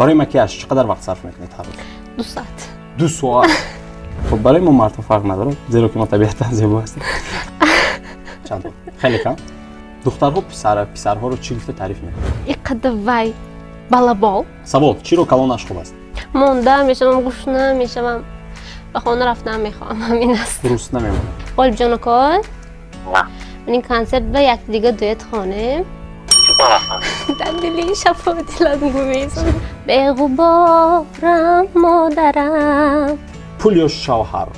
Барои макияж чӣ қадар вақт сарф мекунед ҳар рӯз? 2 соат. 2 соат. Хуб, барои мо мардҳо фарқ надорад, зеро ки мо табиатан зебо ҳастем. Чанд хеле кам. Духтарҳо писарҳоро чӣ гуфта таъриф мекунанд? Иқада вай балабол. Савол: чиро калонаш хуб аст? Монда мешавам, гушна мешавам, ба хона рафтан мехоҳам, ҳамин аст. Дуруст намемонад. Ғолибҷон ако, ин консерт ба якдига дуэт хонем. Дар дили шафо дилат гумезам, беғуборам, модарам. Пул ё шавҳар,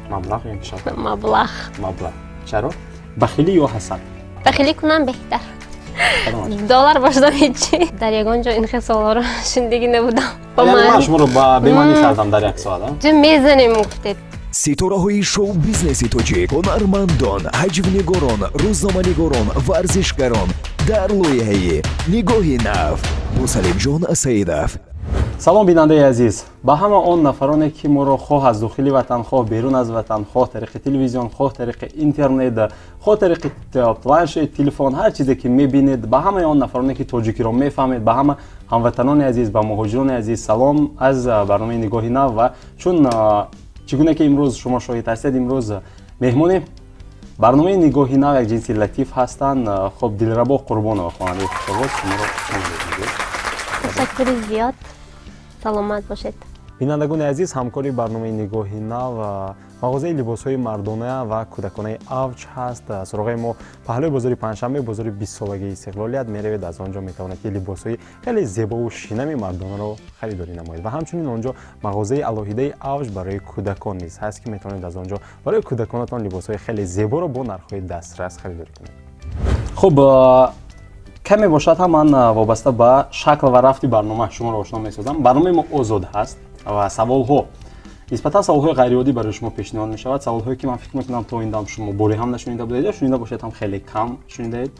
маблағ ё шавҳар? Маблағ. Маблағ. Чаро? Бахилӣ ё ҳасад? Бахилӣ кунам беҳтар. Доллар бошадам, ҳечи. Дар ягон ҷо ин хел саволҳоро шунидагӣ набудам. Ман шуморо ба бемаънӣ кардам дар як соат. Мезанем, гуфтед. Ситораҳои шоу-бизнеси тоҷик, ҳунармандон, ҳаҷвнигорон, рӯзноманигорон, варзишгарон дар лоиҳаи «Нигоҳи нав» бо Салимҷон Саидов. Салом, бинандаи азиз, ба ҳама он нафароне, ки моро хоҳ аз дохили ватан, хоҳ берун аз ватан, хоҳ тариқи телевизион, хоҳ тариқи интернет, хоҳ тариқи планшет, телефон, ҳар чизе ки мебинед, ба ҳамаи он нафароне, ки тоҷикиро мефаҳмед, ба ҳама ҳамватанони азиз, ба муҳоҷирони азиз салом аз барномаи «Нигоҳи нав». Ва чун чӣ гуна ки имрӯз шумо шоҳид ҳастед, имрӯз меҳмони барномаи «Нигоҳи нав» як ҷинси латиф ҳастанд. Хуб, Дилрабо Қурбонова, хонандаи хушовоз, шуморо. Ташаккури зиёд, саломат бошед. Бинандагони азиз, ҳамкори барномаи «Нигоҳи нав» мағозаи либосҳои мардона ва кӯдаконаи «Авҷ» ҳаст. Суроғаи мо паҳлӯи бозори Панҷшанбе, бозори 20-солагии истиқлолият. Меравед, аз он ҷо метавонед, ки либосҳои хеле зебову шинами мардонаро харидорӣ намоед. Ва ҳамчунин он ҷо мағозаи алоҳидаи «Авҷ» барои кӯдакон низ ҳаст, ки метавонед аз он ҷо барои кӯдаконатон либосҳои хеле зеборо бо нархҳои дастрас харидорӣ кунед. Хуб, каме бошад ҳам ман вобаста ба шакл ва рафти барнома шуморо ошно месозам. Барномаи мо озод ҳаст ва саволҳо нисбатан саволҳои ғайриоддӣ барои шумо пешниҳод мешавад, саволҳое, ки ман фикр мекунам, то ин дам шумо боре ҳам нашунида будед ё шунида бошед ҳам, хеле кам шунидаед.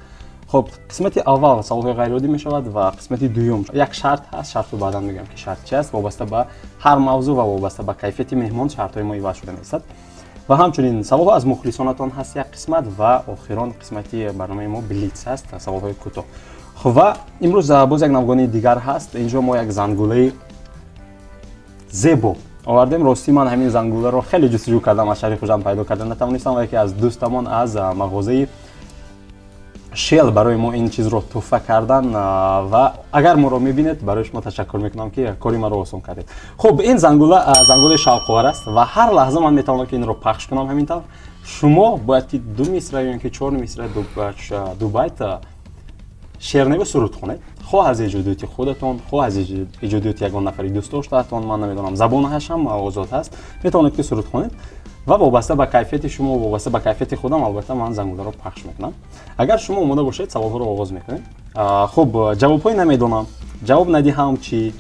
Хуб, қисмати аввал саволҳои ғайриоддӣ мешавад ва қисмати дуюм як шарт ҳаст. Шартро баъдан мегӯям, ки шарт чи аст. Вобаста ба ҳар мавзӯъ ва вобаста ба кайфияти меҳмон шартҳои мо иваз шуда меистад. Ва ҳамчунин саволҳо аз мухлисонатон ҳаст як қисмат, ва охирон қисмати барномаи мо блиц ҳаст, саволҳои кӯтоҳ. Хуб, ва имрӯз боз як навгонии дигар ҳаст. Инҷо мо як зангулаи зебо овардем. Ростӣ, ман ҳамин зангуларо хеле ҷустуҷӯ кардам, аз шаҳри Хуҷанд пайдо карда натавонистам ва яке аз дӯстамон аз мағозаи «Шел» барои мо ин чизро тӯҳфа кардан. Ва агар моро мебинед, барои шумо ташаккур мекунам, ки кори маро осон кардед. Хуб, ин зангула зангулаи шавқовар аст ва ҳар лаҳза ман метавонам, ки инро пахш кунам. Ҳамин тавр шумо бояд, ки ду мисра ё ин ки чор мисра, ду байт шеър неву суруд хонед, хоҳ аз эҷодиёти худатон, хоҳ аз эҷодиёти ягон нафари дӯстдоштаатон, ман намедонам, забонаш ҳам озод ҳаст, метавонед, ки суруд хонед. Ва вобаста ба кайфияти шумо, вобаста ба кайфияти худам, албатта, ман зангуларо пахш мекунам. Агар шумо омода бошед, саволҳоро оғоз мекунем. Хуб, ҷавобҳои намедонам, ҷавоб надиҳам чӣ,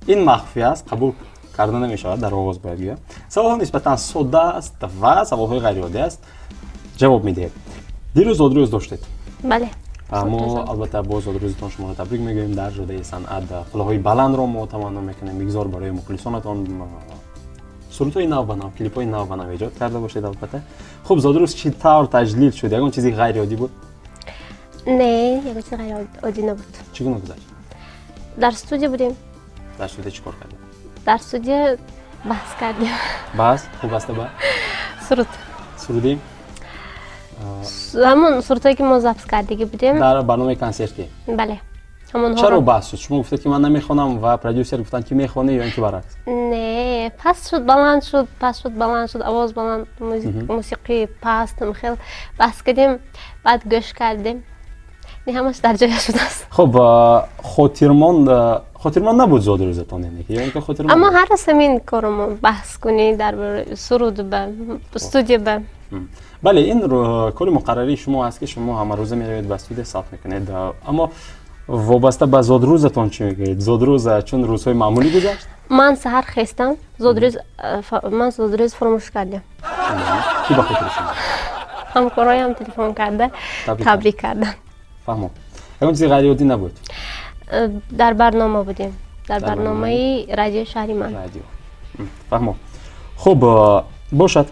ин махфӣ аст, қабул карда намешавад. Дар оғоз бояд гӯям, саволҳо нисбатан содда аст ва саволҳои ғайриоддӣ аст, ҷавоб медиҳед. Дирӯз зодрӯз доштед? Бале. Мо, албатта, бо зодрӯзатон шуморо табрик мегӯем. Дар ҷодаи санъат қуллаҳои баландро мо таманно мекунем. Бигзор барои мухлисонатон сурудҳои нав ба нав, клипҳои нав ба нав эҷод карда бошед, албатта. Хуб, зодрӯз чӣ тавр таҷлил шуд? Ягон чизи ғайриоддӣ буд? Не, ягон чизи ғайриоддӣ набуд. Чӣ гуна гузашт? Дар студия будем. Дар студия чӣ кор кардем? Дар студия баҳс кардем. Баҳс вобаста ба? Суруд. Суруди? Ҳамон сурудҳое, ки мо запис кардагӣ будем. Дар барномаи консертӣ? Бале. Чаро баҳс шуд? Шумо гуфтед, ки ман намехонам, ва продюсер гуфтанд, ки мехонӣ, ё ин ки баръакс? Не, паст шуд, баланд шуд, паст шуд, баланд шуд, овоз баланд, мусиқӣ паст, хел баҳс кардем, баъд гӯш кардем, не, ҳамаш дар ҷоя шудааст. Хуб, хотирмон набуд зодрӯзатон, яъне ки, ё ин ки хотирмон? Аммо ҳар раз ҳамин корро мо баҳс кунӣ дар бораи суруд ба студия ба. Бале, ин кори муқаррарии шумо аст, ки шумо ҳамарӯза меравед ба студия, сабт мекунед. Аммо вобаста ба зодрӯзатон чӣ мегӯед? Зодрӯз чун рӯзҳои маъмулӣ гузашт? Ман саҳар хестам, зодрӯз, ман зодрӯз фуромӯш кардем. Ки ба хотири шумо? Ҳамкороям телефон карда табрик карданд. Фаҳмом, ягон чизи ғайриоддӣ набуд? Дар барнома будем, дар барномаи радиои шаҳри ман. Радио, фаҳмом. Хуб бошад,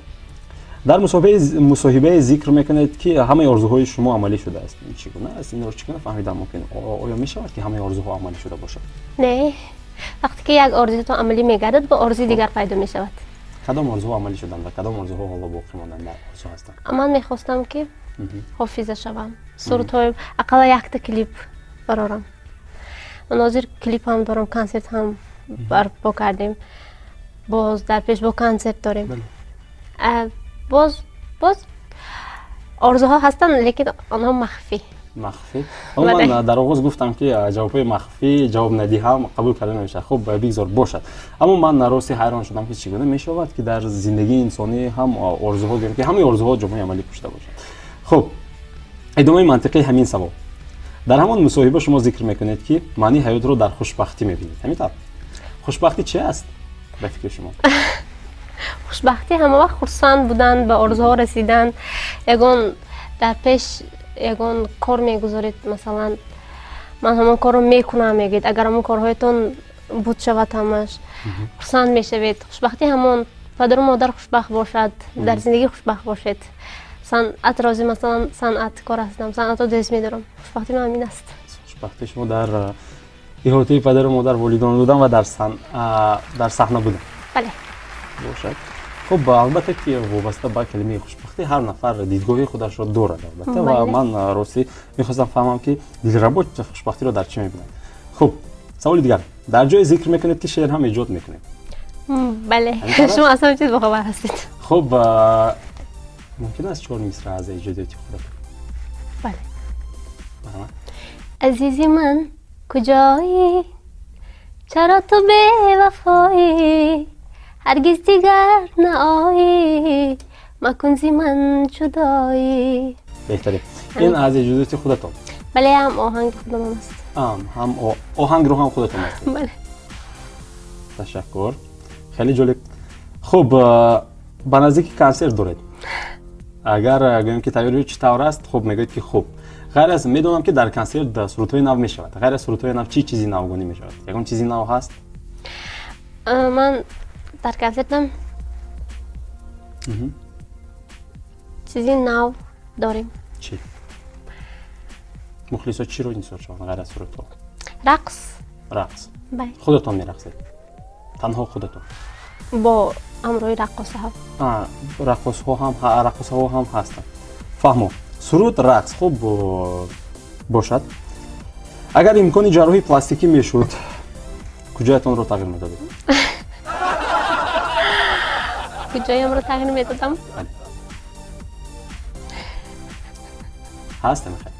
дар мусоҳибае зикр мекунед, ки ҳамаи орзуҳои шумо амалӣ шудааст. Ин чӣ гуна аст? Инро чӣ гуна фаҳмидан мумкин? Оё мешавад, ки ҳамаи орзуҳо амалӣ шуда бошад? Не, Вақте ки як орзуятон амалӣ мегардад, бо орзуи дигар пайдо мешавад. Кадом орзуҳо амалӣ шуданд ва кадом орзуҳо ҳоло боқӣ монданд, дар орзу ҳастанд? Ман мехостам, ки ҳофиза шавам, сурудҳои ақалла якта клип барорам. Ман ҳозир клип ҳам дорам, консерт ҳам барпо кардем, боз дар пеш бо консерт дорем. Боз орзуҳо ҳастанд, лекин онҳо махфӣ. Махфӣ. Ман дар оғоз гуфтам, ки ҷавобҳои махфӣ ҷавоб надиҳам, қабул карда намешавад. Хуб, бигзор бошад, аммо ман рости ҳайрон шудам, ки чӣ гуна мешавад, ки дар зиндагии инсонӣ ҳам орзуҳо, гӯем, ки ҳамаи орзуҳо ҷомаи амалӣ пӯшида бошад. Хуб, идомаи мантиқии ҳамин савол: дар ҳамон мусоҳиба шумо зикр мекунед, ки маънии ҳаётро дар хушбахтӣ мебинед. Ҳамин тавр? Хушбахтӣ чи аст ба фикри шумо? Хушбахтӣ ҳама вақт хурсанд будан, ба орзуҳо расидан. Ягон дар пеш ягон кор мегузоред, масалан, ман ҳамон корро мекунам, мегӯед, агар ҳамон корҳоятон буд шавад, ҳамаш хурсанд мешавед. Хушбахтӣ ҳамон падару модар хушбахт бошад, дар зиндагӣ хушбахт бошед. Санъат розӣ, масалан, санъаткор ҳастам, санъатро дӯст медорам. Хушбахтӣ ман ҳамин аст. Хушбахтии шумо дар иҳотаи падару модар, волидон будан ва дар саҳна будан. Бале. Бошад. Хуб, албатта, ки вобаста ба калимаи хушбахтӣ ҳар нафар дидгоҳи худашро дорад, албатта, ва ман ростӣ мехостам фаҳмам, ки Дилрабо хушбахтиро дар чӣ мебинад. Хуб, саволи дигар: дар ҷое зикр мекунед, ки шеър ҳам эҷод мекунед. Бале, шумо аз ҳама чиз бохабар ҳастед. Хуб, мумкин аст чор мисра аз эҷодиёти худатон? Бале. Азизи ман, куҷоӣ? Чаро ту бевафоӣ? Ҳаргиз дигар наоӣ, макун зи ман ҷудоӣ. Беҳтарин. Ин аз эҷодиёти худатон? Бале, ҳам оҳанги худамам аст. Ҳам оҳангро ҳам худатон ҳастед? Бале. Ташаккур, хеле ҷолиб. Хуб, ба наздики консерт доред. Агар гӯем, ки тайёрӣ чӣ тавр аст? Хуб, мегӯед, ки хуб. Ғайр аз, медонам, ки дар консерт сурудҳои нав мешавад, ғайр аз сурудҳои нав чӣ чизи навгонӣ мешавад? Ягон чизи нав ҳаст? Ман дар консертам чизи нав дорем. Чӣ? Мухлисо чиро интизор шаванд, ғайр аз сурудҳо? Рақс. Рақс? Худатон мерақсед? Танҳо худатон? Бо ҳамроҳи раққосаҳо. Раққосаҳо ҳам ҳастанд. Фаҳмо. Суруд, рақс, хуб бошад. Агар имкони ҷарроҳии пластикӣ мешуд, куҷоятонро тағйир медодед? Куҷоямро тағйир медодам? Ҳаст мехоҳед,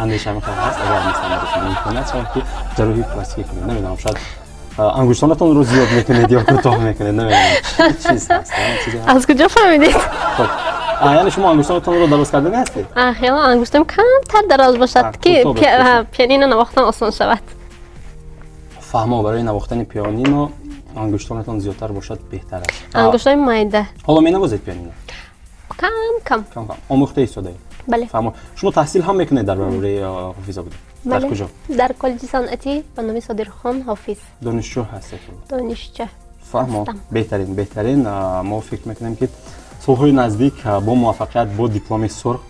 андеша мехоҳед, ҳаст, агар масалан имконият шавад, ки ҷарроҳии пластикӣ кунед, намедонам, шояд ангуштонатонро зиёд мекунед ё кӯтоҳ мекунед, намедонам, чиз ҳаст? Аз куҷо фаҳмидед? Хуб, яъне шумо ангуштонатонро дароз карда ҳастед? Хело ангуштам камтар дароз бошад, ки пианино навохтан осон шавад. Фаҳмо, барои навохтани пианино ангуштонатон зиёдтар бошад, беҳтар аст. Ангуштои майда. Ҳоло менавозед пианино? Кам кам. Кам кам омӯхта истодаед? Бале. Фаҳмо. Шумо таҳсил ҳам мекунед дар баробари ҳофиза буда? Дар куҷо? Дар коллеҷи санъатӣ ба номи Содирхон Ҳофиз. Донишҷӯ ҳастед? Донишҷӯ. Фаҳмо, беҳтарин, беҳтарин. Мо фикр мекунем, ки солҳои наздик бо муваффақият, бо дипломи сурх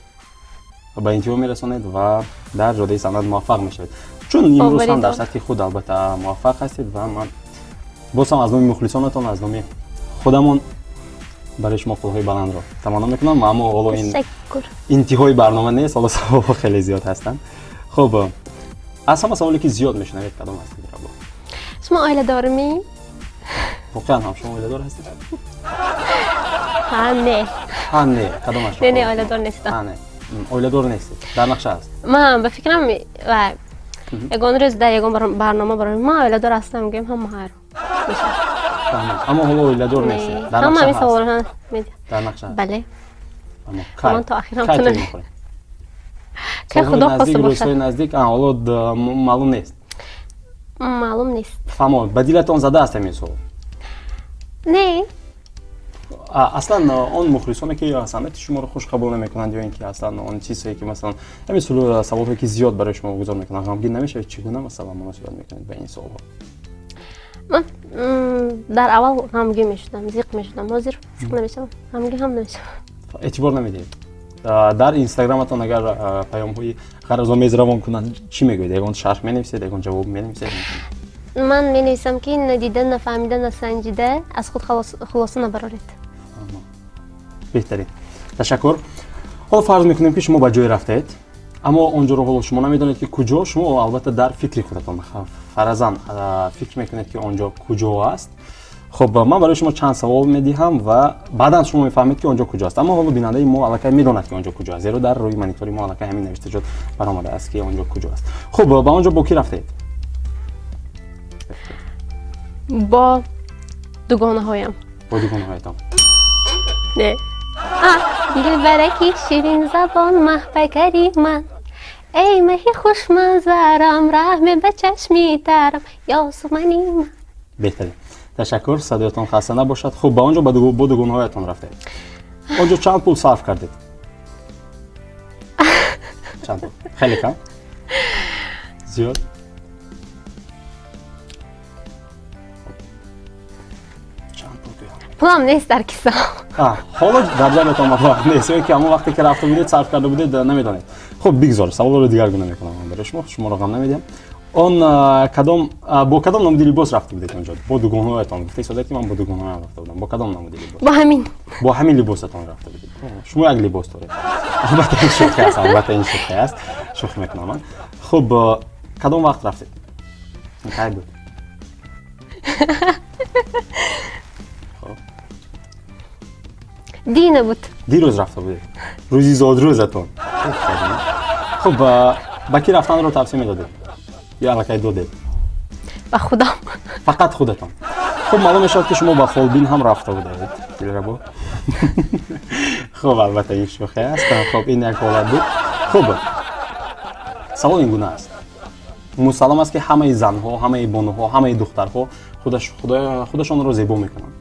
ба интиҳо мерасонед ва дар ҷодаи санъат муваффақ мешавед, чун имрӯз ҳам дар сатҳи худ, албатта, муваффақ ҳастед. Ва ман боз ҳам аз номи мухлисонатон, аз номи худамон барои шумо қулҳои баландро таманно мекунам. Аммо ҳоло ин интиҳои барнома нест, ҳоло саволҳо хеле зиёд ҳастанд. Хуб, аз ҳама саволе, ки зиёд мешунавед, кадом аст, Дилрабо? Шумо оиладормӣ? Воқеан ҳам шумо оиладор ҳастед? Ҳа, не. Ҳа, не, кадомаш? Не, не, оиладор нестам. Ҳа, не, оиладор нестед. Дар нақша аст? Ман ба фикрам, ягон рӯз дар ягон барнома барои ман оиладор ҳастам гӯем, ҳама ҳайрон мешавад. Аммо ҳоло оиладор нестед? Дар ҳама нақша ҳамин ҳаст? саволҳо медиҳанд. Дар нақша аст? Бале. Аммо Ман то охирам кай тунам. тӯй мехӯред? Кай Худо Солҳои хоста наздик, бошад. рӯзҳои наздик, ҳоло маълум нест. Маълум нест. Фаҳмо, ба дилатон зада аст ҳамин суол? Не. Аслан он мухлисоне, ки санъати шуморо хуш қабул намекунанд, ё ин ки аслан он чизҳое, ки масалан ҳамин саволҳое, ки зиёд барои шумо гузор мекунанд, ғамгин намешавед? Чӣ гуна, масалан, муносибат мекунед ба ин суолҳо? Ман дар аввал ғамгин мешудам, зиқ мешудам. Ҳозир зиқ намешавам, ғамгин ҳам намешавам. Эътибор намедиҳед? Дар инстаграматон агар паёмҳои ғаразомез равон кунанд, чӣ мегӯед? Ягон шарҳ менависед, ягон ҷавоб менависед? Ман менависам, ки надида, нафаҳмида, насанҷида аз худ хулоса набароред. Беҳтарин, ташаккур. Ҳоло фарз мекунем, ки шумо ба ҷое рафтаед, аммо он ҷоро ҳоло шумо намедонед, ки куҷо. Шумо албатта дар фикри худатон фаразан фикр мекунед, ки он ҷо куҷо аст. Хуб, ман барои шумо чанд савол медиҳам ва баъдан шумо мефаҳмед, ки он ҷо куҷо аст. Аммо ҳоло бинандаи мо аллакай медонад, ки он ҷо куҷо аст, зеро дар рӯи монитори мо аллакай ҳамин навиштаҷот баромадааст, ки он ҷо куҷо аст. Хуб, ба он ҷо бо кӣ рафтаед? Бо дугонаҳоям. Бо дугонаҳоятон? Не, дилбараки ширинзабон, маҳпайкари ман, эй маҳи хушманзарам, раҳме ба чашми тарам, ёсумани ман. Беҳтарин, ташаккур, садоятон хаста набошад. Хуб, ба он ҷо бо дугонаҳоятон рафтаед. Он ҷо чанд пул сарф кардед? Чанд пул? Хеле кам, зиёд? Чанд пул гӯям? Пулам нест дар кисам. Ҳоло дар ҷайбатон маблағ нест ё ки ҳамон вақте ки рафта будед, сарф карда будед, намедонед? Хуб, бигзор, саволро дигаргуна мекунам барои шумо, шуморо ғам намедиҳам. Он кадом, бо кадом намуди либос рафта будед онҷо бо дугонаҳоятон? Гуфта истодед, ки ман бо дугонаҳоям рафта будам. Бо кадом намуди либос? Бо ҳамин. Бо ҳамин либосатон рафта будед? Шумо як либос доред? Албатта, ин шӯхӣ аст, албатта, ин шӯхӣ аст, шӯхӣ мекунам ман. Хуб, кадом вақт рафтед, кай буд? Хуб. Дина буд. Дирӯз рафта будед, рӯзи зодрӯзатон. Хуб, ба кӣ рафтанро тавсия медодед ё аллакай додед? Ба худам. Фақат худатон. Хуб, маълум мешавад, ки шумо ба фолбин ҳам рафта будед, Дилрабо. Хуб, албатта, ин шӯхӣ аст. Хуб, ин як ҳолат буд. Хуб, савол ин гуна аст: мусаллам аст, ки ҳамаи занҳо, ҳамаи бонуҳо, ҳамаи духтарҳо худашонро зебо мекунанд.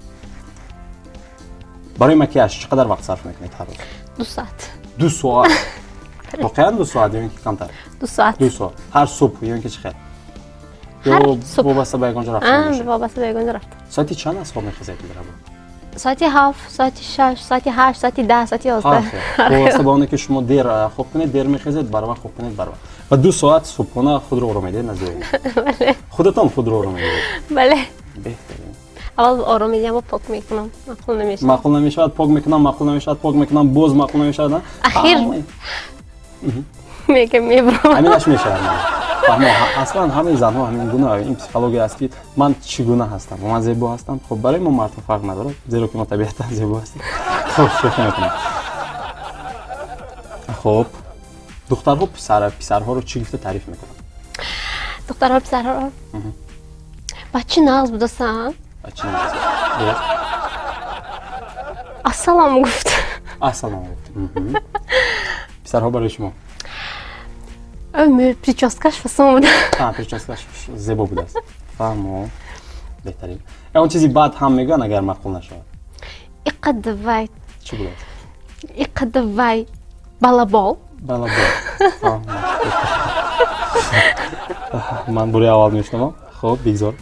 Барои макияж чӣ қадар вақт сарф мекунед ҳар рӯз? 2 соат. 2 соат? Воқеан 2 соат ё ин ки камтар? 2 соат. 2 соат ҳар субҳ ё ин ки чӣ хел? Ҳар субҳ. Вобаста ба ягон ҷо рафтан бошед? Вобаста ба ягон ҷо рафтан. Соати чанд аз хоб мехезед, Дилрабо? Соати 7, соати 6, соати 8, соати 10, соати 11. Вобаста ба оне ки шумо дер хоб кунед, дер мехезед, барвақт хоб кунед, барвақт. Ва 2 соат субҳона худро оро медиҳед назди оина? Худатон худро оро медиҳед? Бале. Беҳтарин. Аввал оро медиҳам, пок мекунам, маъқул намешавад. Маъқул намешавад, пок мекунам, маъқул намешавад, пок мекунам, боз маъқул намешавад. Ахир мегам, мебурам. Ҳаминаш мешавад. Фаҳмо, аслан ҳамаи занҳо ҳамин гуна. Ин психология аст, ки ман чӣ гуна ҳастам, ман зебо ҳастам. Хуб, барои мо мардҳо фарқ надорад, зеро ки мо табиатан зебо ҳастем. Хуб, шӯхӣ мекунам. Хуб, духтарҳо писарҳоро чӣ гуфта таъриф мекунанд? Духтарҳо писарҳоро: бачи нағз будасан. Бачи нағз. Ассалом гуфт. Ассалом гуфт. Писарҳо барои шумо? Прическаш фасон буда. Прическаш зебо будааст. Фаҳмо, беҳтарин. Ягон чизи бад ҳам мегӯянд, агар маъқул нашавад? Иқад вай. Чӣ будааст? Иқад вай балабол. Балабол. Ман бори аввал мешунавам. Хуб, бигзор.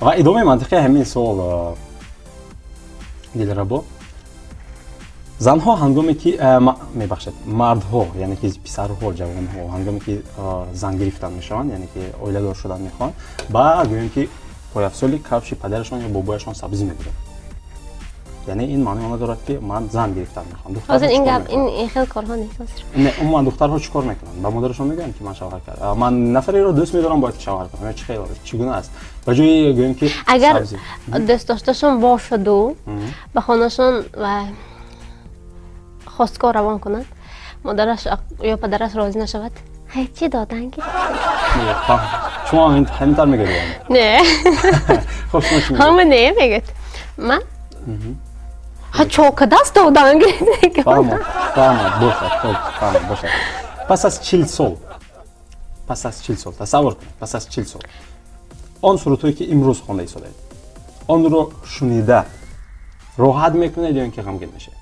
Ва идомаи мантиқии ҳамин суол, Дилрабо: занҳо ҳангоме ки, мебахшед, мардҳо, яъне ки писарҳо, ҷавонҳо ҳангоме ки зан гирифтан мешаванд, яъне ки оиладор шудан мехоҳанд, ба гӯем ки пойафзоли кавши падарашон ё бобояшон сабзӣ мегиранд. Яъне ин маънои она дорад, ки ман зан гирифтан мехоҳам. Ҳозир ин гап, ин хел корҳо нест ҳозир. Не, умуман духтарҳо чӣ кор мекунанд? Ба модарашон мегӯянд, ки ман шавҳар кардам, ман нафареро дӯст медорам, бояд ки шавҳар кунам, ё чӣ хел, чӣ гуна аст? Ба ҷои гӯем ки Агар дӯстдошташон бошаду ба хонашон ва хосткор равон кунад, модараш ё падараш розӣ нашавад, ҳечи додан ки. Шумо ҳамин тавр мегӯед? Не. Хуб, шумо чӣ мегӯед? Ҳама не мегӯяд. Ман ҳа чокадаст додан. Фаҳмо, фаҳмо, бошад. Хуб, фаҳмо, бошад. Пас аз 40 сол, пас аз 40 сол, тасаввур кунед, пас аз 40 сол он сурудҳое ки имрӯз хонда истодаед, онро шунида роҳат мекунед ё ин ки ғамгин мешавед?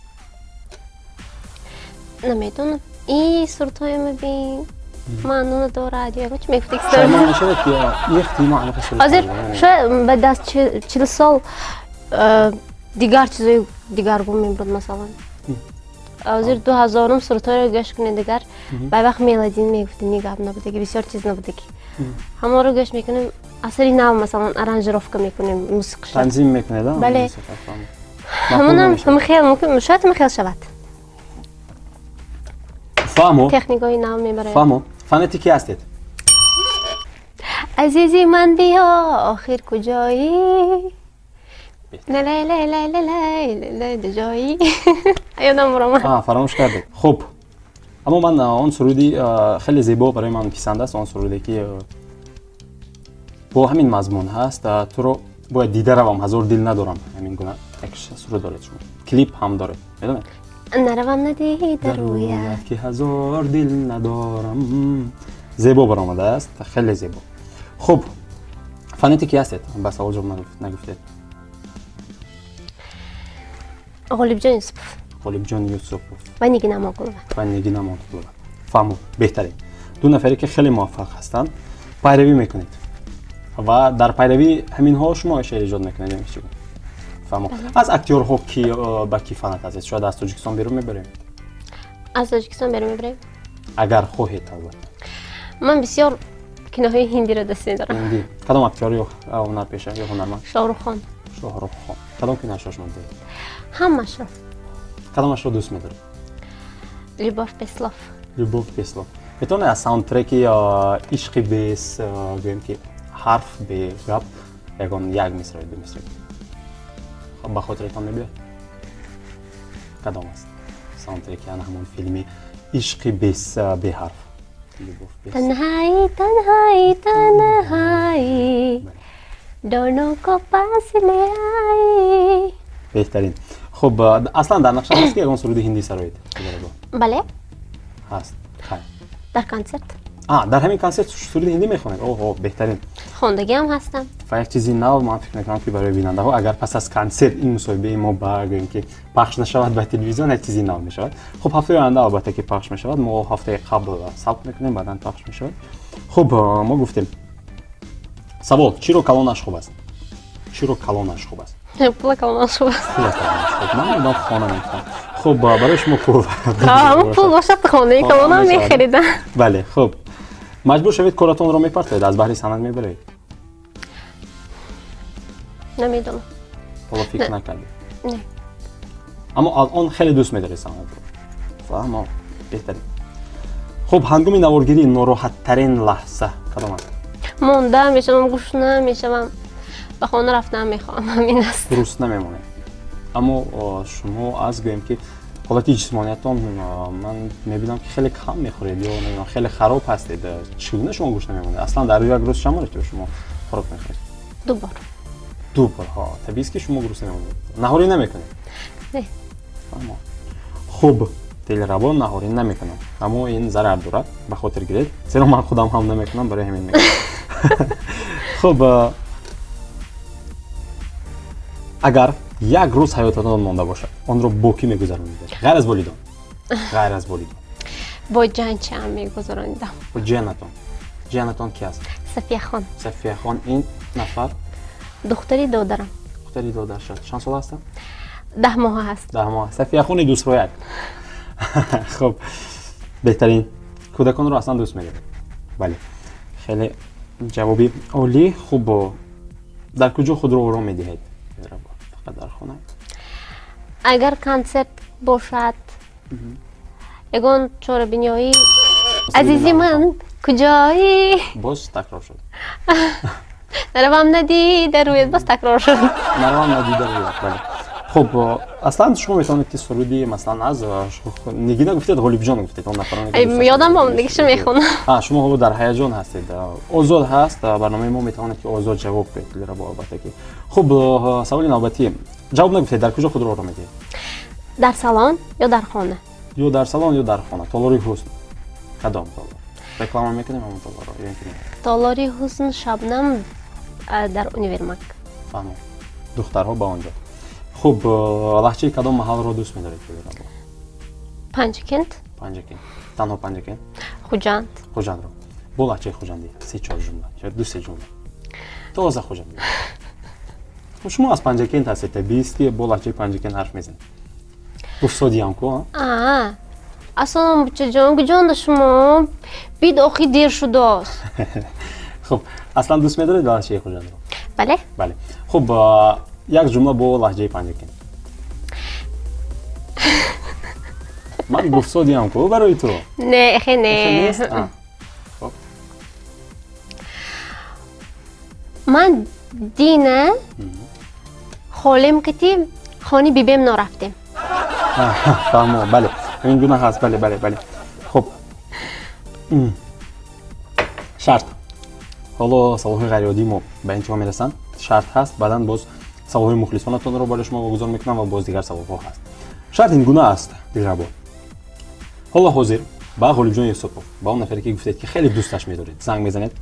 Намедонам, и сурудҳои мабин маъно надорад ё чӣ мегуфтед? Шаймон мешавед ки ихти мо ҳамаи суруд? Ҳозир шояд баъд аз 40 сол дигар чизои дигаргун мебурд, масалан. Ҳозир 2000-ум сурудҳоро гӯш кунед, дигар ба вақт мелодин мегуфтем, ни гап набудаги, бисёр чиз набудаги. Ҳамонро гӯш мекунем, асари нав, масалан, аранжировка мекунем, мусиқиша. Танзим мекунед, а? Бале. Ҳамонам хел мумкин, шояд хел шавад. Фаҳмо. Техникаҳои нав мебарояд. Фаҳмо. Фанати ки ҳастед? Азизи ман, биё, охир куҷоӣ? Ҷоӣ ёдам баромад. Фаромӯш кардед. Хуб, аммо ман он суруди хеле зебо барои ман писанд аст, он суруде ки бо ҳамин мазмун ҳаст: туро бояд дида равам, ҳазор дил надорам. Ҳамин гуна як суруд доред шумо, клип ҳам доред, медонед? Наравам надида рӯят, ки ҳазор дил надорам. Зебо баромадааст, хеле зебо. Хуб, фанати ки ҳастед? Ба савол ҷавоб нагуфтед. Ғолибҷон Юсупов. Ғолибҷон Юсупов ва Нигина Амонқулова. Ва Нигина Амонқулова. Фаҳмо, беҳтарин. Ду нафаре ки хеле муваффақ ҳастанд, пайравӣ мекунед ва дар пайравии ҳаминҳо шумо шеър эҷод мекунед, ё чӣ? Фаҳмо. Аз актёрҳо ки ба ки фанат ҳастед? Шояд аз Тоҷикистон берун мебарем? Аз Тоҷикистон берун мебарем? Агар хоҳед, албатта. Ман бисёр киноҳои ҳиндиро дӯст медорам. Ҳиндӣ. Кадом актёр ё ҳунарпеша ё ҳунарманд? Шоҳруххон. Шоҳруххон. Кадом киноашро шумо дидед? Ҳамашро. Кадомашро дӯст медоред? Любовь без слов. Любовь без слов. Метавонед аз саундтреки ишқи бес, гӯем ки ҳарф бе гап, ягон як мисра ё ду мисра ба хотиратон мебиёд? Кадом аст саундтреки ана ҳамон филми ишқи бес беҳарф? तन्हाई तन्हाई तन्हाई दोनों को पास ले आई. Беҳтарин. Хуб, аслан дар нақша ҳаст ки ягон суруди ҳиндӣ сароед? Бале, ҳаст. Хайр, дар консерт. Дар ҳамин консерт суруди ҳиндӣ мехонед? Оҳо, беҳтарин. Хондагиам ҳастам. Ва як чизи нав, ман фикр мекунам ки барои бинандаҳо, агар пас аз консерт ин мусоҳибаи мо ба гӯем ки пахш нашавад ба телевизион, як чизи нав мешавад. Хуб, ҳафтаи оянда албатта ки пахш мешавад, мо ҳафтаи қабл сабт мекунем, баъдан пахш мешавад. Хуб, мо гуфтем савол: чиро калонаш хуб аст? Чиро калонаш хуб аст? Пула калонаш хуб аст. Пула калонаш хуб. Ман намедонам, хона мегуфтам. Хуб, барои шумо пул. Пул бошад, хонаи калонам мехаридам. Бале. Хуб, маҷбур шавед, коратонро мепартоед, аз баҳри санъат мебароед? Намедонам. Ҳоло фикр накардед? Не. Аммо алон хеле дӯст медоред санъатро. Фаҳмо, беҳтарин. Хуб, ҳангоми наворгирӣ нороҳаттарин лаҳза кадом аст? Монда мешавам, гушна мешавам, ба хона рафтан мехоҳам, ҳамин аст. Дуруст намемонед. Аммо шумо аз гӯем ки ҳолати ҷисмониятон, ман мебинам ки хеле кам мехӯред ё намедонам, хеле хароб ҳастед. Чӣ гуна шумо гушна мемонед? Аслан дар як рӯз чанд маротиба шумо хӯрок мехӯред? Ду бор. Ду бор. Ҳо, табиист ки шумо гурусна мемонед. Наҳорӣ намекунед? Не. Фаҳмо. Хуб, Дилрабо наҳорӣ намекунам, аммо ин зарар дорад, ба хотир гиред, зеро ман худам ҳам намекунам, барои ҳамин мегӯям. Хуб, агар як рӯз ҳаётатон монда бошад, онро бо кӣ мегузаронидед? Ғайр аз волидон, ғайр аз волидон. Бо ҷанчаам мегузаронидам. Бо ҷиянатон. Ҷиянатон ки аст? Сафияхон. Сафияхон ин нафар? Духтари додарам. Духтари додаршад. Чанд сола ҳастанд? 10 моҳа ҳаст. 10 моҳ. Сафияхони дӯстрояк. Хуб, беҳтарин. Кӯдаконро аслан дӯст медоред? Бале, хеле ҷавоби олӣ. Хуб, дар куҷо худро ором медиҳед? Фақат дар хона? Агар консерт бошад, ягон чорабиниҳои. Азизи ман, куҷоӣ? Боз такрор шуд. Наравам надида рӯят, боз такрор шуд. Наравам надида рӯят, бале. Хуб, аслан шумо метавонед ки суруди, масалан, аз Нигина гуфтед, Ғолибҷон гуфтед, он нафароне ёдам омадагиша мехонам. Шумо ҳоло дар ҳаяҷон ҳастед. Озод ҳаст барномаи мо, метавонед ки озод ҷавоб кунед, Дилрабо, албатта ки. Хуб, саволи навбатӣ ҷавоб нагуфтед: дар куҷо худро ором медиҳед? Дар салон ё дар хона? Ё дар салон, ё дар хона. Толори ҳусн кадом толор? Реклама мекунем ҳамон толорро ё ин ки не? Толори ҳусн Шабнам дар универмаг. Фаҳмом, духтарҳо ба он ҷо. Хуб, лаҳҷаи кадом маҳалро дӯст медоред, Дилрабо? Панҷакент. Панҷакент. Танҳо Панҷакент? Хуҷанд. Хуҷандро бо лаҳҷаи хуҷандӣ се чор ҷумла ё ду се ҷумла, тоза хуҷандӣ. Шумо аз Панҷакент ҳастед, табиист ки бо лаҳҷаи Панҷакент ҳарф мезанед. Гуфтодиям ку? Ассалом бучаҷон, куҷонда шумо? Бид охи дер шудааст. Хуб, аслан дӯст медоред лаҳҷаи Хуҷандро? Бале. Бале. Хуб, як ҷумла бо лаҳҷаи панҷакент. Ман гуфтодиям ку барои ту? Не, эхе не. Хуб. Ман дина холем кати хони бибем нарафтем. Фаҳмо, бале. Ҳамин гуна ҳаст, бале, бале, бале. Хуб. Шарт. Ҳоло саволҳои ғайриоддии мо ба интиҳо мерасанд. Шарт ҳаст, баъдан боз саволҳои мухлисонатонро барои шумо вогузор мекунам ва боз дигар саволҳо ҳаст. Шарт ин гуна аст, Дилрабо. Ҳоло ҳозир ба Ғолибҷон Юсупов, ба он нафаре ки гуфтед ки хеле дӯсташ медоред, занг мезанед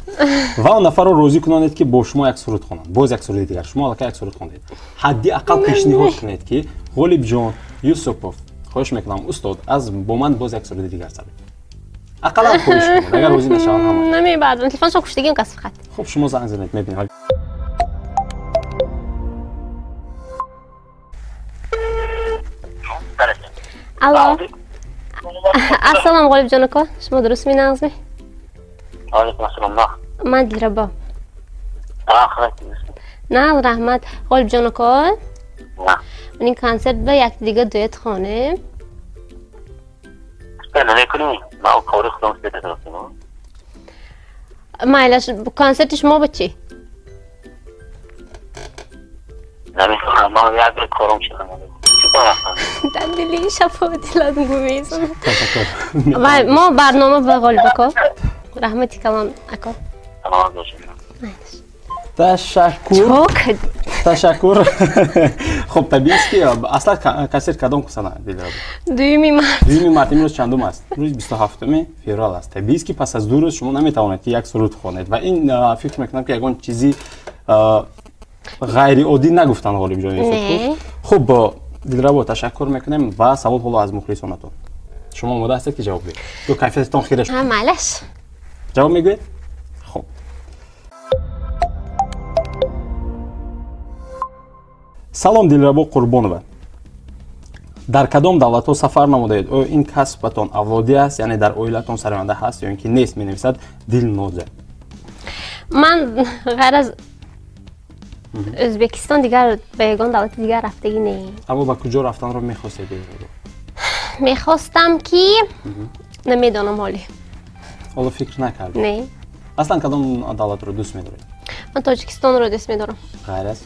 ва он нафарро розӣ кунонед ки бо шумо як суруд хонанд. Боз як суруди дигар. Шумо аллакай як суруд хондед. Ҳадди ақал пешниҳод кунед ки Ғолибҷон Юсупов, хоҳиш мекунам устод, аз бо ман боз як суруди дигар сароед. Ақаллан хоҳиш кунед, агар розӣ нашаванд ҳама. Намебардам, телефоншо куштагим кас фақат. Хуб, шумо занг занед, мебинем. Алло. Ассалом Ғолибҷон ака, шумо дуруст менағзме? Алейкум ассалом, нағз. Ман Дилрабо. Нағз, раҳмат. Ғолибҷон ака, ин консерт ба якдига дуэт хонем. Намекунем, ман кори худам спетаам. Майлаш, консерти шумо ба чӣ? Намекунам, ман як кором шудам. Дар дили шафо дилат гумезам. Мо барнома ба Ғолиб ака. Раҳмати калон ака. Ташаккур. Ташаккур. Хуб, табиист ки аслан консерт кадом сана, Дилрабо? 2 март. 2 март имрӯз чандум аст? Рӯзи 27 феврал аст. Табиист ки пас аз 2 рӯз шумо наметавонед ки як суруд хонед ва ин фикр мекунам ки ягон чизи ғайриоддӣ нагуфтанд Ғолибҷон Юсупов. Хуб, Дилрабо, ташаккур мекунем ва савол ҳоло аз мухлисонатон. Шумо омода ҳастед ки ҷавоб диҳед? Ё кайфиятатон хира шуд? Майлаш. Ҷавоб мегӯед? Хуб. Салом Дилрабо Қурбонова. Дар кадом давлатҳо сафар намудаед? Оё ин касбатон авлодӣ аст, яъне дар оилатон сароянда ҳаст ё ин ки нест? Менависад Дилноза. Ман ғайр аз Ӯзбекистон дигар ба ягон давлати дигар рафтагӣ не. Аммо ба куҷо рафтанро мехостед? Мехостам ки намедонам ҳоле. Ҳоло фикр накардед? Не. Аслан кадом давлатро дӯст медоред? Ман Тоҷикистонро дӯст медорам. Ғайр аз?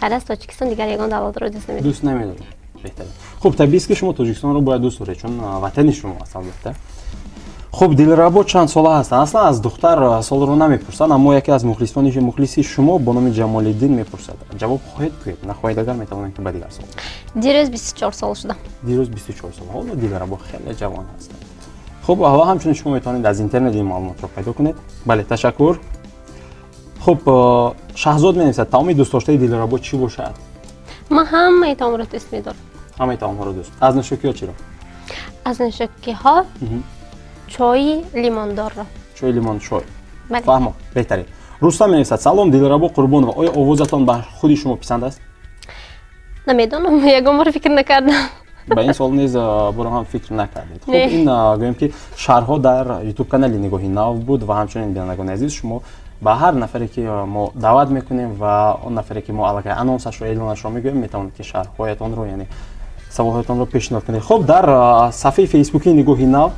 Ғайр аз Тоҷикистон дигар ягон давлатро дӯст намедорам. Дӯст намедоред. Беҳтарин. Хуб, табиист ки шумо Тоҷикистонро бояд дӯст доред, чун ватани шумо аст албатта. Хуб, Дилрабо чанд сола ҳастанд? Аслан аз духтар солро намепурсанд, аммо яке аз мухлисони мухлиси шумо бо номи Ҷамолиддин мепурсад. Ҷавоб хоҳед гӯед? Нахоҳед агар метавонед ки ба дигар савол. Дирӯз 24 сол шудам. Дирӯз 24 сол. Ҳоло Дилрабо хеле ҷавон ҳастанд. Хуб, ва ҳамчунин шумо метавонед аз интернет ин маълумотро пайдо кунед. Бале, ташаккур. Хуб, Шаҳзод менависад, таоми дӯстдоштаи Дилрабо чӣ бошад? Ман ҳамаи таомро дӯст медорам. Ҳамаи таомҳоро дӯст. Аз нӯшокиҳо чиро? Аз нӯшокиҳо чойи лимондорро. Чойи лимон, чой. Фаҳмо, беҳтарин. Рустам менависад, салом Дилрабо Қурбонова, оё овозатон ба худи шумо писанд аст? Намедонам, ягон бор фикр накардам. Ба ин савол низ боро ҳам фикр накардед. Хуб, ин гӯем ки шарҳҳо дар ютуб канали Нигоҳи нав буд ва ҳамчунин бинандагони азиз, шумо ба ҳар нафаре ки мо даъват мекунем ва он нафаре ки мо аллакай анонсашро, эълонашро мегӯем, метавонед ки шарҳҳоятонро, яъне саволҳоятонро пешниҳод кунед. Хуб, дар сафҳаи фейсбукии Нигоҳи нав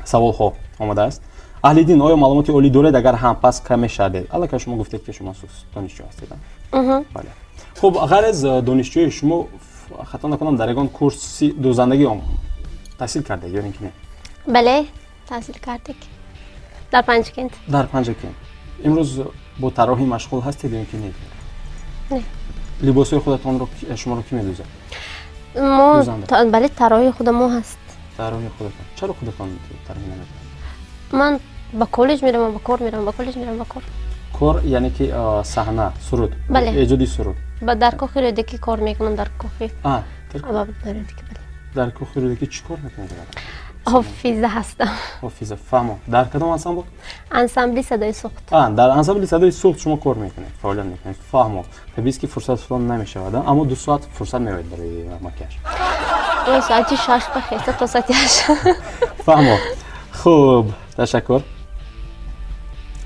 саволҳо омадааст. Аҳлиддин, оё маълумоти олӣ доред? Агар ҳам, пас каме шавед. Аллакай шумо гуфтед ки шумо донишҷӯ ҳастед. Бале. Хуб, ғайр аз донишҷӯи шумо, хато накунам, дар ягон курси дӯзандагӣ таҳсил кардед ё ин ки не? Бале, таҳсил кардек. Дар Панҷакент. Дар Панҷакент. Имрӯз бо тарроҳӣ машғул ҳастед ё ин ки не? Не. Либосҳои худатонро шуморо кӣ медӯзад? Мо бале, тарроҳи худамо ҳаст. Тарроҳи худатон. Чаро худатон тарроҳӣ намекунед? Ман ба коллеҷ меравам, ба кор меравам, ба коллеҷ меравам, ба кор. Кор яъне ки саҳна, суруд? Бале. Эҷоди суруд. Ба дар кохи Рӯдакӣ кор мекунам, дар кохи. Рӯдакӣ, бале. Дар кохи Рӯдакӣ чӣ кор мекунед? Ҳофиза ҳастам. Ҳофиза, фаҳмо. Дар кадом ансамбл? Ансамбли Садои Суғд. Дар ансамбли Садои Суғд шумо кор мекунед, фаъолият мекунед. Фаҳмо. Табиист ки фурсат фалон намешавад, аммо 2 соат фурсат меояд барои макияж. Соати 6 бахеста то соати 8. Фаҳмо. Хуб, ташаккур.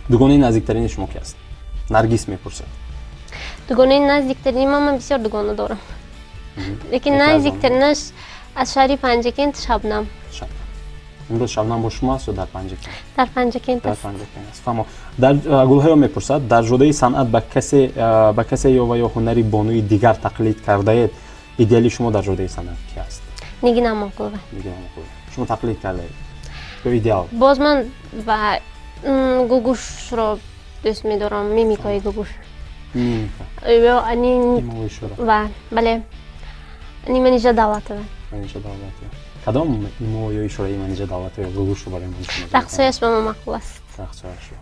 Дугонаи наздиктарини шумо ки аст? Наргис мепурсад. Дугонаи наздиктарини ман бисёр дугона дорам. Лекин наздиктаринаш аз шаҳри Панҷакент Шабнам. Шабнам. Имрӯз Шабнам бо шумо аст ё дар Панҷакент? Дар Панҷакент Дар аст. Панҷакент аст. Фаҳмо. Дар Гулҳаё мепурсад, дар ҷодаи санъат ба касе ё ва ё ҳунари бонуи дигар тақлид кардаед, идеали шумо дар ҷодаи санъат ки аст? Нигина Амонқулова. Нигина Амонқулова. Шумо тақлид кардаед? Ё идеал? Боз ман ва Гугушро дӯст медорам, мимикаи Гугуш. Мимика. Ё ани Имовои шура. Ва, бале. Ани Манижа Давлатова. Манижа Давлатова. Кадом имо ё ишораи Манижа Давлатова ё Гугушро барои ман шумо? Рақсҳояш ба ман маъқул аст. Рақсҳояшро.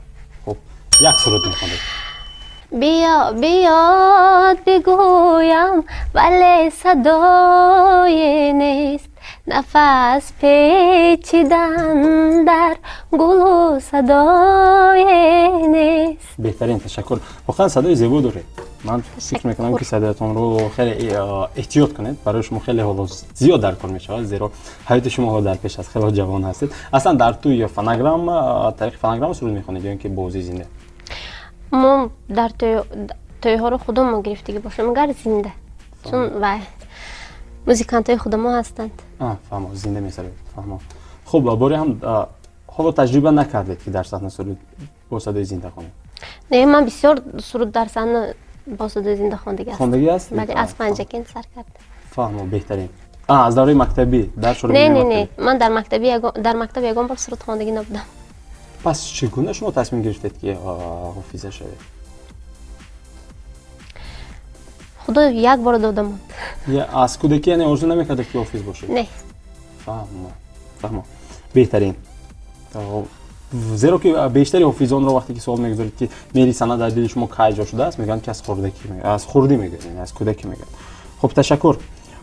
Хуб, як суруд мехонед. Биё, биёд бигӯям, вале садое нест. Нафас печидан дар гулу садое нест. Беҳтарин, ташаккур. Воқеан садои зебо доред. Ман фикр мекунам, ки садоятонро хеле эҳтиёт кунед, барои шумо хеле ҳоло зиёд дар кор мешавад, зеро ҳаёти шумо ҳоло дар пеш аст, хеле ҷавон ҳастед. Аслан дар тӯй фонограмма, тариқи фонограмма суруд мехонед ё ин ки бо овози зинда? Мо дар тӯйҳоро худамон гирифтагӣ бошем, агар зинда, чун вай музикантҳои худамо ҳастанд. Фаҳмо, зинда месароед. Фаҳмо. Хуб, боре ҳам ҳоло таҷриба накардед, ки дар саҳна суруд бо садои зинда хонед? Не, ман бисёр суруд дар саҳна бо садои зинда хондагӣ аст. Хондагӣ аст? Бале, аз Панҷакент сар кардам. Фаҳмо, беҳтарин. Аз давраи мактабӣ, дар шуруъи Не, не, не, ман дар мактабӣ дар мактаб ягон бор суруд хондагӣ набудам. Пас чӣ гуна шумо тасмим гирифтед, ки ҳофиза шавед? Худо як бор дода монд. Аз кӯдакӣ яъне орзу намекардед, ки ҳофиз бошед? Не. Фаҳмо, фаҳмо, беҳтарин. Зеро ки бештари ҳофизонро вақте ки суол мегузоред, ки меҳри санъат дар дили шумо кай ҷо шудааст, мегӯянд, ки аз хурдакӣ, аз хурдӣ мегӯянд, яъне аз кӯдакӣ мегӯянд. Хуб, ташаккур.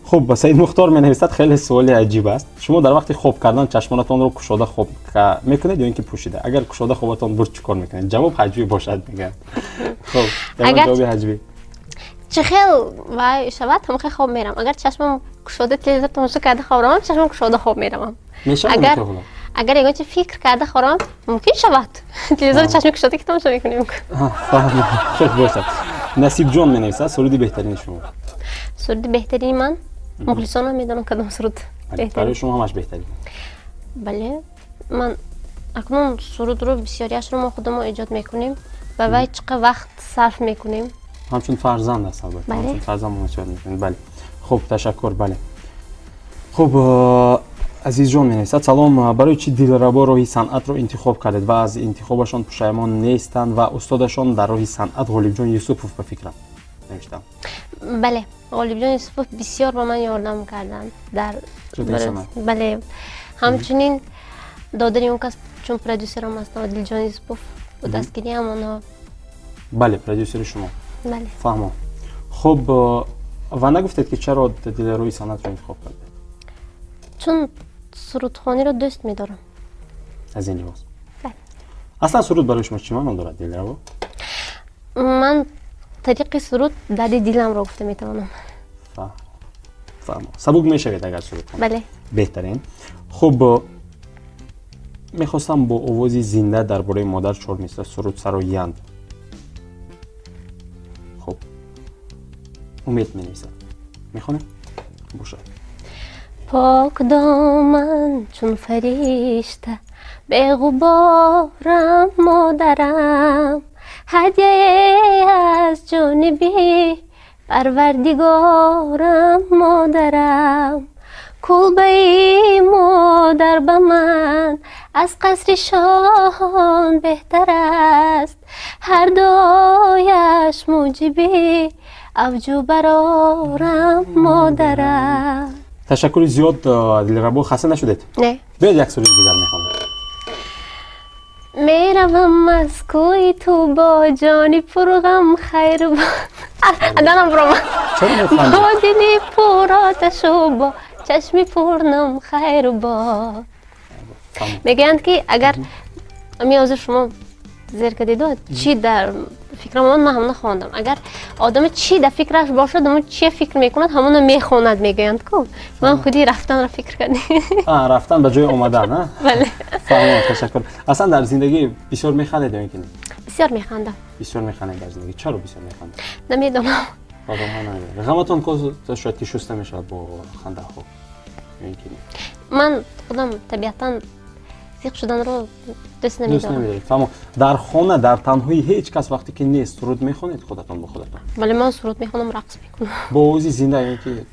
Хуб, Саид Мухтор менависад, хеле суоли аҷиб аст. Шумо дар вақти хоб кардан чашмонатонро кушода хоб мекунед ё ин ки пӯшида? Агар кушода хобатон бурд, чӣ кор мекунед? Ҷавоб ҳаҷвӣ бошад, мегӯяд. Хуб, ҷавоби ҳаҷвӣ. Чӣ хел вай шавад, ҳам хел хоб мерам. Агар чашмам кушода телевизор тамошо карда хоб равам, чашмам кушода хоб меравам. Мешавад? Агар ягон чи фикр карда хоб равам, мумкин шавад. Телевизор чашми кушода ки тамошо мекунем. Хуб бошад. Насибҷон менависад, суруди беҳтарини шумо? Суруди беҳтарини ман мухлисонам медонам кадом суруд. Барои шумо ҳамаш беҳтарин. Бале, ман акнун сурудро бисёриашро мо худамо эҷод мекунем ва вай чӣ қадр вақт сарф мекунем. Ҳамчун фарзанд аст, албатта. Ҳамчун фарзанд муносибат мекунед. Бале. Хуб, ташаккур, бале. Хуб, Азизҷон менависад, салом, барои чӣ Дилрабо роҳи санъатро интихоб кардед ва аз интихобашон пушаймон нестанд ва устодашон дар роҳи санъат Ғолибҷон Юсупов ба фикрам навиштам. Бале, Ғолибҷон Юсупов бисёр ба ман ёрдам карданд дар, бале, ҳамчунин додари он кас, чун продюсерам ҳастам, Дилҷон Юсупов, бо дастгириам онҳо. Бале, продюсери шумо. Бале. Фаҳмо. Хуб, ва нагуфтед, ки чаро роҳи санъатро интихоб кардед? Чун сурудхониро дӯст медорам. Аз ин лиҳоз. Аслан суруд барои шумо чӣ маъно дорад, Дилраво? Ман тариқи суруд дарди диламро гуфта метавонам. Фаҳмо. Сабук мешавед, агар суруд хонед? Бале. Беҳтарин. Хуб, мехостам бо овози зинда дар бораи модар чор мисра суруд сароянд. Хуб, Умед менависад. Мехонем? Бошад. Покдоман чун фаришта, беғуборам модарам, ҳадяе аз ҷониби Парвардигорам модарам, кулбаи модар ба ман аз қасри шоҳон беҳтар аст, ҳар дуояш муҷиби авҷу барорам модарам. Ташаккури зиёд, Дилрабо, хаста нашудед? Не. Биёед, як суруди дигар мехонем. Меравам аз кӯи ту бо ҷони пурғам, хайру аданам биромад, бо дили пуроташу бо чашми пурнум, хайру бод. Мегӯянд, ки агар ами ҳозир шумо зер кардиду чӣ дар фикрам омад, ман ҳамона хондам. Агар одам чӣ дар фикраш бошад, ҳамон чӣ фикр мекунад, ҳамонро мехонад, мегӯянд ку. Ман худи рафтанро фикр кардем. Рафтан ба ҷои омадан, а? Бале. Фаҳмам, ташаккур. Аслан дар зиндагӣ бисёр механдед ё ин ки не? Бисёр механдам. Бисёр механдед дар зиндагӣ. Чаро бисёр механдед? Намедонам. Ғаматон шояд ки шуста мешавад бо хандаҳо ё ин ки не? Ман худам табиатан зиқ шуданро дӯст намедорам. Фаҳмо. Дар хона, дар танҳоӣ ҳеҷ кас вақте ки нест, суруд мехонед худатон бо худатон? Бале, ман суруд мехонам, рақс мекунам. Бо овози зинда ё ин ки?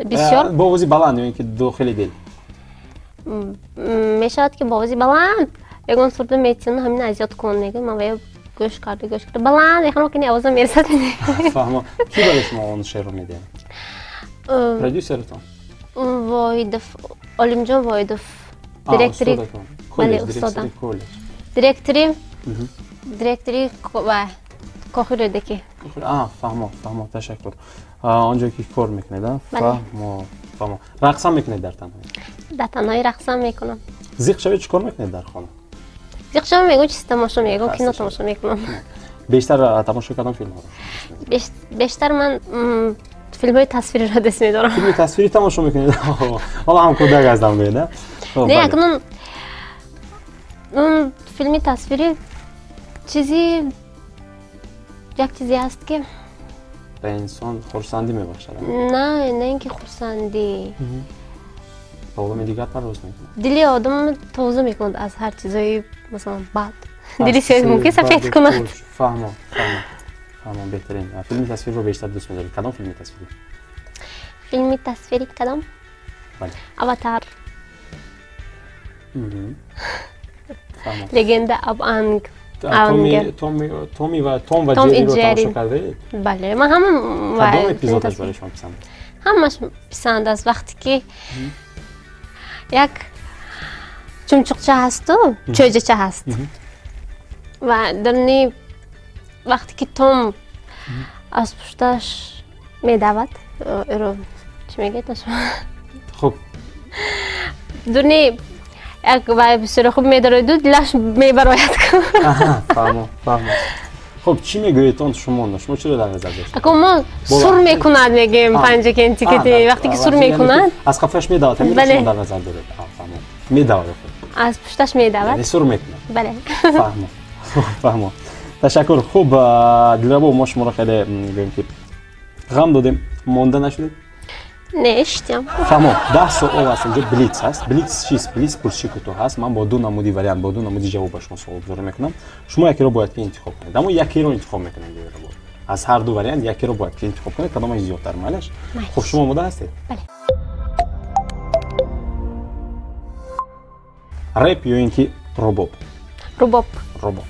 Бисёр. Бо овози баланд ё ин ки дохили дил? Мешавад ки бо овози баланд ягон суруд метиён, ҳамин азёд кун мегӯям, ман вая гӯш карда, гӯш карда, баланд мехонам, ки овозам мерасад. Фаҳмо. Кӣ барои шумо он шеърро медиҳад? Продюсератон? Воҳидов, Олимҷон Воҳидов. Директори Бале, устодам. Директори кохи Рӯдакӣ. Фаҳмо, фаҳмо, ташаккур. Он ҷое ки кор мекунед, фаҳмо, фаҳмо. Рақсам мекунед дар танҳоӣ? Дар танҳоӣ рақсам мекунам. Зиқ шавед чӣ кор мекунед дар хона? Зиқ шавам, ягон чиз тамошо мекунам, ягон кино тамошо мекунам. Бештар тамошо кардам филмҳоро? Бештар ман филмҳои тасвириро дӯст медорам. Филми тасвирӣ тамошо мекунед? Ҳоло ҳам кӯдак ҳастам гӯед, а? Не, акнун филми тасвирӣ чизи як чизе аст ки ба инсон хурсандӣ мебахшад. На, на ин ки хурсандӣ. Ба олами дигар парвоз мекунад. Дили одамро тоза мекунад аз ҳар чизои, масалан, бад. Дили сиёҳ мумкин сафед кунад. Фаҳмо, фаҳмо, фаҳмо, беҳтарин. Филми тасвириро бештар дӯст медоред. Кадом филми тасвирӣ? Филми тасвирӣ кадом? Бале. Аватар. Легенда об Анг. Томи ва Том ва Ҷерриро тамошо кардаед? Бале, ман ҳама кадом эпизодаш барои шумо писанд аст? Ҳамаш писанд аст. Вақте ки як чумчуқча ҳасту чӯҷача ҳаст ва дарни вақте ки Том аз пушташ медавад, ӯро чӣ мегӯяд? Хуб, дурни як вай бисёр хуб медарояду дилаш мебарояд. Фаҳмо, фаҳмо. Хуб, чӣ мегӯед он шумо? Шумо чиро дар назар доштед? Ако мо сур мекунад мегӯем, панҷакентикити вақте ки сур мекунад аз қафаш медавад, ҳаминро шумо дар назар доред? Фаҳмо, медавад, аз пушташ медавад, яъне сур мекунад. Бале. Фаҳмо, фаҳмо, ташаккур. Хуб, Дилрабо, мо шуморо хеле гӯем ки ғам додем, монда нашудед? Не, иштиям. Фаҳмо, 10 суол аст, инҷо блиц ҳаст. Блиц чист? Блиц пурсиши кӯтоҳ ҳаст. Ман бо ду намуди вариант, бо ду намуди ҷавоб ба шумо суолгузорӣ мекунам. Шумо якеро бояд ки интихоб кунед. Аммо якеро интихоб мекунед, Дилрабо. Аз ҳар ду вариант якеро бояд ки интихоб кунед, кадомаш зиёдтар майлаш? Хуб, шумо омода ҳастед? Бале. Рэп ё ин ки рубоб? Рубоб. Рубоб.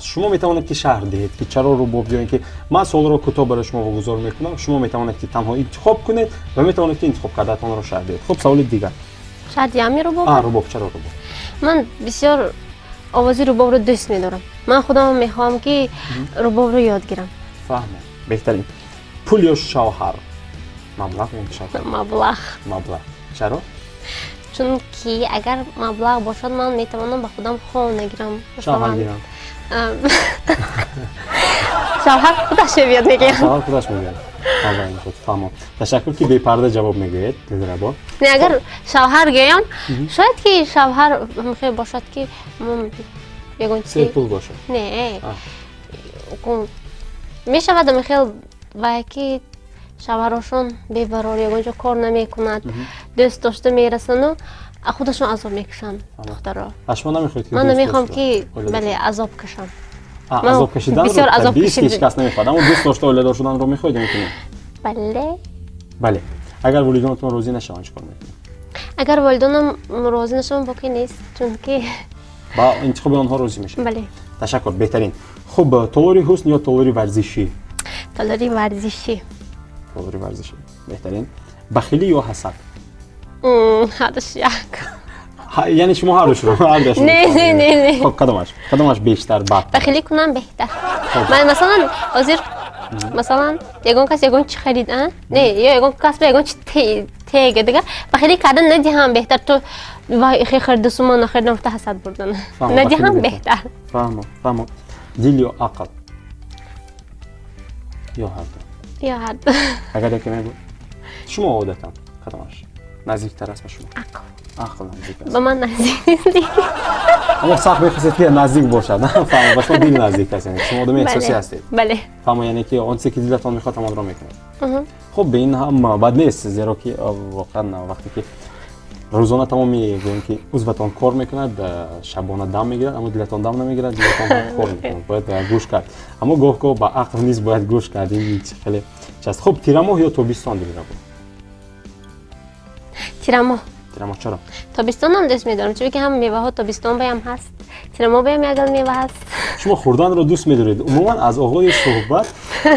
Шумо метавонед ки шарҳ диҳед ки чаро рубоб ё ин ки ман суолро кӯтоҳ барои шумо вогузор мекунам, шумо метавонед ки танҳо интихоб кунед ва метавонед ки интихоб кардаатонро шарҳ диҳед. Хуб, саволи дигар. Шарҳ диҳам рубоб? Рубоб, чаро рубоб? Ман бисёр овози рубобро дӯст медорам. Ман худам мехоҳам ки рубобро ёд гирам. Фаҳмо, беҳтарин. Пул ё шавҳар? Маблағ ё шавҳар? Маблағ. Маблағ. Чаро? Чунки агар маблағ бошад, ман метавонам ба худам хона гирам. Шавҳар гирам. Шавҳар худаш мебиёд, мегӯям. Шавҳар худаш мебиёд. Фаҳмо. Ташаккур ки бепарда ҷавоб мегӯед, Дилрабо. Не, агар шавҳар гӯям, шояд ки шавҳар мехоҳ бошад ки ягон чиз серпул бошад. Не, мешавад мехел вай ки шавҳарошон бебарор ягон ҷо кор намекунад, дӯст дошта мерасану худашон азоб мекашанд духтаро. Шумо намехоҳед ки ман намехоҳам ки бале азоб кашам. Азоб кашиданро табиист ки ҳеҷ кас намехоҳад, аммо дӯст дошта оиладор шуданро мехоҳед ё ки не? Бале. Бале. Агар волидонатон розӣ нашаванд чӣ кор мекунед? Агар волидонам розӣ нашаванд, боқӣ нест, чунки ба интихоби онҳо розӣ мешавед. Бале. Ташаккур, беҳтарин. Хуб, толори ҳусн ё толори варзишӣ? Толори варзишӣ. Толори варзишӣ, беҳтарин. Бахилӣ ё ҳасад? Ҳардуш як. Яъне шумо ҳардушро? Не, не, не, не. Хуб, кадомаш? Кадомаш бештар бад? Бахилӣ кунам беҳтар. Ман масалан ҳозир масалан ягон кас ягон чи харид, не, ё ягон кас ба ягон чи тега дига бахилӣ кардан надиҳам беҳтар, то вай ихе харидасу ман нахаридам, гуфта ҳасад бурдан надиҳам беҳтар. Фаҳмо, фаҳмо. Дил ё ақл? Ё ҳарду? Ё ҳарду. Агар яке мебуд, шумо одатан кадомаш наздиктар аст ба шумо? Ақл. Ақл наздик аст. Ба ман наздик нест. Аммо сахт мехостед, ки наздик бошад. Фаҳмо, ба шумо дил наздик аст, яъне шумо одами эҳсосӣ ҳастед. Бале. Фаҳмо, яъне ки он чизе ки дилатон мехоҳад, ҳамонро мекунед. Хуб, ба ин ҳам бад нест, зеро ки воқеан вақте ки рӯзона тамоми, гӯем ки, узватон кор мекунад, шабона дам мегирад, аммо дилатон дам намегирад, дилатон кор мекунад, бояд гӯш кард. Аммо гоҳ гоҳ ба ақл низ бояд гӯш кард. Ин хеле част. Хуб, тирамоҳ ё тобистон, Дилрабо? Тирамоҳ. Тирамоҳ, чаро? Тобистонам дӯст медорам, чунки ҳам меваҳо тобистон баям ҳаст, тирамоҳ баям ягон мева ҳаст. Шумо хӯрданро дӯст медоред. Умуман, аз оғози суҳбат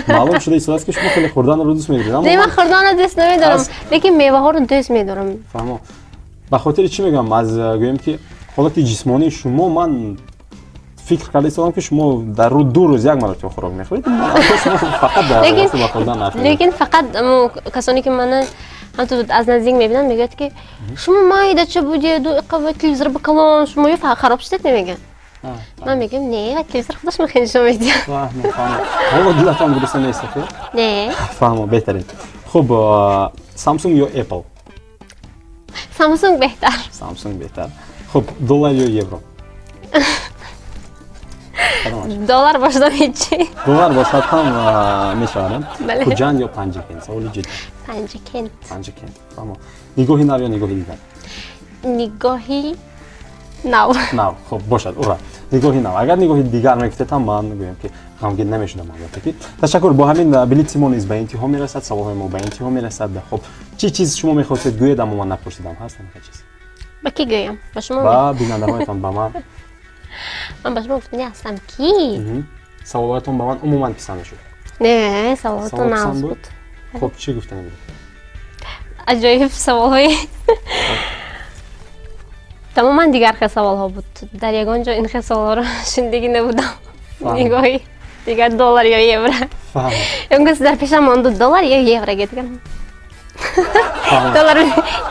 маълум шуда истодааст, ки шумо хеле хӯрданро дӯст медоред. Не, ман хӯрданро дӯст намедорам, лекин меваҳоро дӯст медорам. Фаҳмо. Ба хотири чӣ мегӯям? Аз, гӯем ки, ҳолати ҷисмонии шумо ман фикр карда истодам, ки шумо дар 2 рӯз як маротиба хӯрок мехӯред. Шумо фақат дар ба хӯрдан. Лекин фақат касоне ки мана ҳамту аз наздик мебинанд, мегӯяд, ки шумо майдача будеду иқава телевизор ба калон, шумо ё хароб шудед, мегӯянд. Ман мегӯям, не, телевизор худаш мехел нишон медиҳад. Ҳоло дилатон гурусна нест? Не. Фаҳмо, беҳтарин. Хуб, Самсунг ё Apple? Самсунг беҳтар. Самсунг беҳтар. Хуб, доллар ё евро? Доллар бошадам ҳечи. Доллар бошад ҳам мешавад. Хуҷанд ё Панҷакент? Саволи ҷиддӣ. Панҷакент. Панҷакент, фаҳмо. Нигоҳи нав ё нигоҳи дигар? Нигоҳи нав. Нав, хуб бошад, ура, нигоҳи нав. Агар нигоҳи дигар мегуфтед ҳам, ман гӯям ки ғамгин намешудам, албатта ки. Ташаккур. Бо ҳамин блитси мо низ ба интиҳо мерасад, саволҳои мо ба интиҳо мерасад. Хуб, чӣ чиз шумо мехостед гӯед, аммо ман напурсидам? Ҳаст ҳамака чиз? Ба кӣ гӯям? Ба шумо? Ба бинандаҳоятон, ба ман. Ман ба шумо гуфтани ҳастам, ки саволҳоятон ба ман умуман писанд нашуд. Не, саволотон нағз буд. Хуб, чӣ гуфтани буд? Аҷоиб саволҳои, тамоман дигар хел саволҳо буд. Дар ягон ҷо ин хел саволҳоро шунидагӣ набудам. Нигоҳи дигар, доллар ё евро. Ягон кас дар пешам монду, доллар ё евро гетган, доллар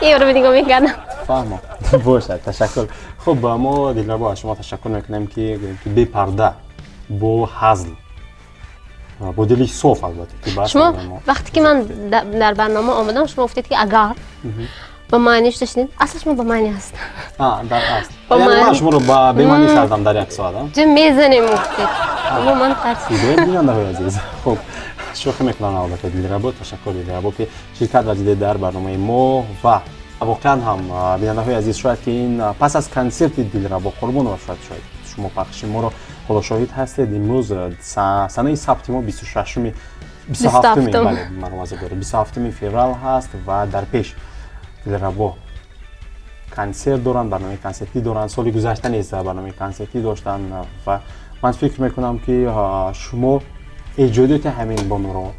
евро нигоҳ мекардам. Фаҳмо, бошад, ташаккур. Хуб, мо, Дилрабо, аз шумо ташаккур мекунем, ки гӯем ки бепарда, бо ҳазл, бо дили соф, албатта ки. Шумо вақте ки ман дар барнома омадам, шумо гуфтед, ки агар ба маъни шуда шунид, асл шумо ба маъни ҳаст. Дар асл ман шуморо ба бемаънӣ кардам дар як соат. Мезанем, гуфтед, ман тарсидем. Бинандаҳои азиз, хуб, шӯхӣ мекунам, албатта. Дилрабо, ташаккур, Дилрабо, ки ширкат варзидед дар барномаи мо. Ва воқеан ҳам, бинандаҳои азиз, шояд ки ин пас аз консерти Дилрабо Қурбонова, шояд шумо пахши моро ҳоло шоҳид ҳастед. Имрӯз санаи сабти мо 26-уми, 27-уми, бале, маро доред, 27-уми феврал ҳаст ва дар пеш Дилрабо консерт доранд, барномаи консертӣ доранд. Соли гузашта низ барномаи консертӣ доштанд ва ман фикр мекунам, ки шумо эҷодиёти ҳамин бонуро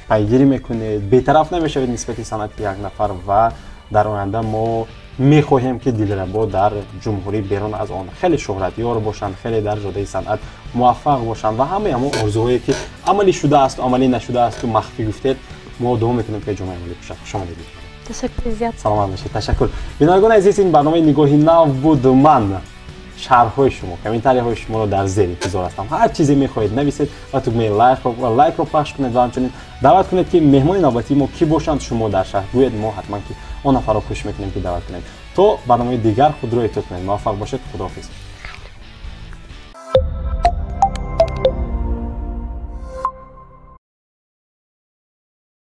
пайгирӣ мекунед, бетараф намешавед нисбати санъати як нафар. Ва дар оянда мо мехоҳем, ки Дилрабо дар ҷумҳурӣ, берун аз он хеле шӯҳратёр бошанд, хеле дар ҷодаи санъат муваффақ бошанд ва ҳамаи ҳамон орзуҳое, ки амалӣ шудааст, амалӣ нашудаасту махфӣ гуфтед, мо дуо мекунем, ки ҷомаи амалӣ пӯшад. Хуш омадед. Ташаккури зиёд. Саломат бошед, ташаккур. Бинандагони азиз, ин барномаи Нигоҳи нав буд. Ман шарҳҳои шумо, комментарияҳои шуморо дар зер интизор ҳастам. Ҳар чизе мехоҳед, нависед ва тугмаи лайкро пахш кунед ва ҳамчунин даъват кунед, ки меҳмони навбатии мо кӣ бошанд. Шумо дар шаҳр гӯед, мо ҳатман ки он нафарро кӯшиш мекунем, ки даъват кунем. То барномаи дигар худро эҳтиёт кунед, муваффақ бошед, худоҳофиз.